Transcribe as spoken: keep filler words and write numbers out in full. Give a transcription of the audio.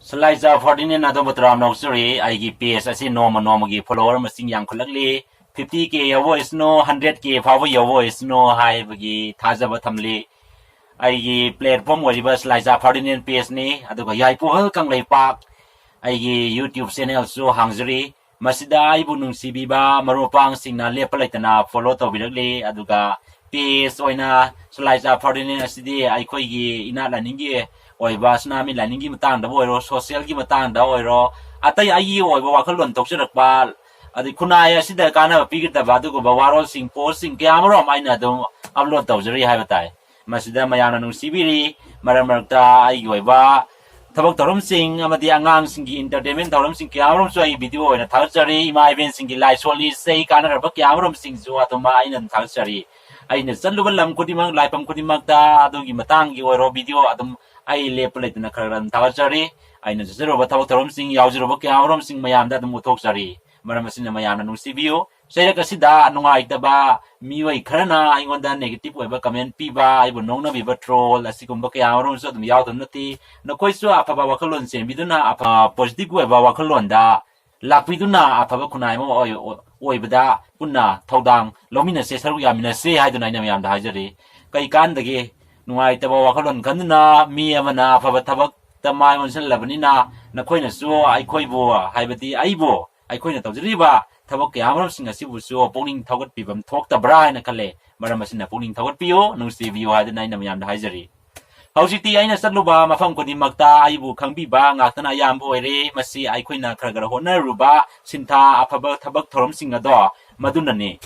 ꯁꯂꯥꯏꯖꯥ ꯐꯔꯗꯤꯅꯦꯟ ꯑꯗꯣꯝꯕꯨ ꯇꯔꯥꯝꯅ ꯑꯣꯛꯆꯔꯤ꯫ ꯑꯩꯒꯤ ꯄꯦꯖ ꯑꯁꯤ ꯅꯣꯡꯃ ꯅꯣꯡꯃꯒꯤ ꯐꯣꯂꯣꯋꯔ ꯃꯁꯤꯡ ꯌꯥꯝꯈꯠꯂꯛꯂꯤ꯫ ꯐꯤꯐꯇꯤ ꯀꯦ ꯌꯧꯕ ꯑꯣꯏꯁꯅꯨ, ꯍꯟꯗ꯭ꯔꯦꯠ ꯀꯦ ꯐꯥꯎꯕ ꯌꯧꯕ ꯑꯣꯏꯁꯅꯨ ꯍꯥꯏꯕꯒꯤ ꯊꯥꯖꯕ ꯊꯝꯂꯤ꯫ ꯑꯩꯒꯤ ꯄ꯭ꯂꯦꯠꯐꯣꯝ ꯑꯣꯏꯔꯤꯕ ꯁꯂꯥꯏꯖꯥ ꯐꯔꯗꯤꯅꯦꯟ ꯄꯦꯖꯅꯤ, ꯑꯗꯨꯒ ꯌꯥꯏꯄꯣꯛꯍꯜ ꯀꯪꯂꯩꯄꯥꯛ ꯑꯩꯒꯤ ꯌꯨꯇ꯭ꯌꯨꯕ ꯆꯦꯅꯦꯜꯁꯨ ꯍꯥꯡꯖꯔꯤ꯫ ꯃꯁꯤꯗ ꯑꯩꯕꯨ ꯅꯨꯡꯁꯤꯕꯤꯕ ꯃꯔꯨꯞ ꯃꯄꯥꯡꯁꯤꯡꯅ ꯂꯦꯞꯄ ꯂꯩꯇꯅ ꯐꯣꯂꯣ ꯇꯧꯕꯤꯔꯛꯂꯤ꯫ ꯑꯗꯨꯒ ꯄꯦꯖ ꯑꯣꯏꯅ ꯁꯂꯥꯏꯖꯥ ꯐꯔꯗꯤꯅꯦꯟ ꯑꯁꯤꯗꯤ ꯑꯩꯈꯣꯏꯒꯤ ꯏꯅꯥꯠ ꯂꯥꯏꯅꯤꯡꯒꯤ ꯑꯣꯏꯕ, ꯁꯅꯥꯃꯍꯤ ꯂꯥꯏꯅꯤꯡꯒꯤ ꯃꯇꯥꯡꯗꯕꯨ ꯑꯣꯏꯔꯣ, ꯁꯣꯁꯤꯌꯦꯜꯒꯤ ꯃꯇꯥꯡꯗ ꯑꯣꯏꯔꯣ, ꯑꯇꯩ ꯑꯩꯒꯤ ꯑꯣꯏꯕ ꯋꯥꯈꯜꯂꯣꯟ ꯊꯣꯛꯆꯔꯛꯄ, ꯑꯗꯩ ꯈꯨꯟꯅꯥꯏ ꯑꯁꯤꯗ ꯀꯥꯟꯅꯕ ꯄꯤꯒꯗꯕ ꯑꯗꯨꯒꯨꯝꯕ ꯋꯥꯔꯣꯜꯁꯤꯡ, ꯄꯣꯁꯁꯤꯡ ꯀꯌꯥ ꯑꯃꯔꯣꯝ ꯑꯩꯅ ꯑꯗꯨꯝ ꯑꯞꯂꯣꯗ ꯇꯧꯖꯔꯤ ꯍꯥꯏꯕ ꯇꯥꯏ꯫ ꯃꯁꯤꯗ ꯃꯌꯥꯝꯅ ꯅꯨꯡꯁꯤꯕꯤꯔꯤ꯫ ꯃꯔꯛ ꯃꯔꯛꯇ ꯑꯩꯒꯤ ꯑꯣꯏꯕ ꯊꯕꯛ ꯊꯧꯔꯝꯁꯤꯡ ꯑꯃꯗꯤ ꯑꯉꯥꯡꯁꯤꯡꯒꯤ ꯏꯟꯇꯔꯇꯦꯟꯃꯦꯟ ꯊꯧꯔꯝꯁꯤꯡ ꯀꯌꯥ ꯑꯃꯔꯣꯝꯁꯨ ꯑꯩ ꯚꯤꯗꯤꯑꯣ ꯑꯣꯏꯅ ꯊꯥꯒꯠꯆꯔꯤ꯫ ꯏꯃꯥ ꯏꯕꯦꯟꯁꯤꯡꯒꯤ ꯂꯥꯏ ꯁꯣꯜꯂꯤ ꯆꯩ ꯀꯥꯟꯅꯔꯕ ꯀꯌꯥ ꯑꯃꯔꯣꯝꯁꯤꯡꯁꯨ ꯑꯗꯨꯝ ꯑꯩꯅ ꯑꯗꯨꯝ ꯊꯥꯒꯠꯆꯔꯤ꯫ ꯑꯩꯅ ꯆꯠꯂꯨꯕ ꯂꯝ ꯈꯨꯗꯤꯡꯃꯛ, ꯂꯥꯏꯐꯝ ꯈꯨꯗꯤꯡꯃꯛꯇ ꯑꯗꯨꯒꯤ ꯃꯇꯥꯡꯒꯤ ꯑꯣꯏꯔꯣ ꯚꯤꯗꯤꯑꯣ ꯑꯗꯨꯝ ꯑꯩ ꯂꯦꯞꯄ ꯂꯩꯇꯅ ꯈꯔ ꯈꯔ ꯑꯗꯨꯝ ꯊꯥꯒꯠꯆꯔꯤ꯫ ꯑꯩꯅ ꯆꯠꯆꯔꯨꯕ ꯊꯕꯛ ꯊꯧꯔꯝꯁꯤꯡ, ꯌꯥꯎꯖꯔꯨꯕ ꯀꯌꯥ ꯑꯃꯔꯣꯝꯁꯤꯡ ꯃꯌꯥꯝꯗ ꯑꯗꯨꯝ ꯎꯠꯊꯣꯛꯆꯔꯤ꯫ ꯃꯔꯝ ꯑꯁꯤꯅ ꯃꯌꯥꯝꯅ ꯅꯨꯡꯁꯤꯕꯤꯌꯨ꯫ ꯆꯩꯔꯛ ꯑꯁꯤꯗ ꯅꯨꯡꯉꯥꯏꯇꯕ ꯃꯤꯑꯣꯏ ꯈꯔꯅ ꯑꯩꯉꯣꯟꯗ ꯅꯦꯒꯦꯇꯤꯚ ꯑꯣꯏꯕ ꯀꯃꯦꯟ ꯄꯤꯕ, ꯑꯩꯕꯨ ꯅꯣꯛꯅꯕꯤꯕ, ꯇ꯭ꯔꯣꯜ ꯑꯁꯤꯒꯨꯝꯕ ꯀꯌꯥ ꯑꯃꯔꯣꯝꯁꯨ ꯑꯗꯨꯝ ꯌꯥꯎꯗꯕ ꯅꯠꯇꯦ꯫ ꯅꯈꯣꯏꯁꯨ ꯑꯐꯕ ꯋꯥꯈꯜꯂꯣꯟ ꯆꯦꯟꯕꯤꯗꯨꯅ, ꯑꯐ-, ꯄꯣꯖꯤꯇꯤꯚ ꯑꯣꯏꯕ ꯋꯥꯈꯜꯂꯣꯟꯗ ꯂꯥꯛꯄꯤꯗꯨꯅ ꯑꯐꯕ ꯈꯨꯟꯅꯥꯏ ꯑꯃ ꯑꯣꯏ-, ꯑꯣꯏꯕꯗ ꯄꯨꯟꯅ ꯊꯧꯗꯥꯡ ꯂꯧꯃꯤꯟꯅꯁꯦ, ꯁꯔꯨꯛ ꯌꯥꯃꯤꯟꯅꯁꯦ ꯍꯥꯏꯗꯨꯅ ꯑꯩꯅ ꯃꯌꯥꯝꯗ ꯍꯥꯏꯖꯔꯤ꯫ ꯀꯩ ꯀꯥꯟꯗꯒꯦ ꯅꯨꯡꯉꯥꯏꯇꯕ ꯋꯥꯈꯜꯂꯣꯟ ꯈꯟꯗꯨꯅ ꯃꯤ ꯑꯃꯅ ꯑꯐꯕ ꯊꯕꯛꯇ ꯃꯥꯏ ꯑꯣꯟꯁꯤꯜꯂꯕꯅꯤꯅ ꯅꯈꯣꯏꯅꯁꯨ ꯑꯩꯈꯣꯏꯕꯨ, ꯍꯥꯏꯕꯗꯤ ꯑꯩꯕꯨ, ꯑꯩꯈꯣꯏꯅ ꯇꯧꯖꯔꯤꯕ ꯊꯕꯛ ꯀꯌꯥ ꯑꯃꯔꯣꯝꯁꯤꯡ ꯑꯁꯤꯕꯨꯁꯨ ꯄꯨꯛꯅꯤꯡ ꯊꯧꯒꯠꯄꯤꯕꯝ ꯊꯣꯛꯇꯕ꯭ꯔꯥ ꯍꯥꯏꯅ ꯈꯜꯂꯦ꯫ ꯃꯔꯝ ꯑꯁꯤꯅ ꯄꯨꯛꯅꯤꯡ ꯊꯧꯒꯠꯄꯤꯌꯨ, ꯅꯨꯡꯁꯤꯕꯤꯌꯨ ꯍꯥꯏꯗꯨꯅ ꯑꯩꯅ ꯃꯌꯥꯝꯗ ꯍꯥꯏꯖꯔꯤ꯫ ꯍꯧꯖꯤꯛꯇꯤ ꯑꯩꯅ ꯆꯠꯂꯨꯕ ꯃꯐꯝ ꯈꯨꯗꯤꯡꯃꯛꯇ ꯑꯩꯕꯨ ꯈꯪꯕꯤꯕ ꯉꯥꯛꯇꯅ ꯑꯌꯥꯝꯕ ꯑꯣꯏꯔꯦ꯫ ꯃꯁꯤ ꯑꯩꯈꯣꯏꯅ ꯈꯔ ꯈꯔ ꯍꯣꯠꯅꯔꯨꯕ ꯁꯤꯟꯊꯥ ꯑꯐꯕ ꯊꯕꯛ ꯊꯧꯔꯝꯁꯤꯡ ꯑꯗꯣ ꯃꯗꯨꯅꯅꯤ꯫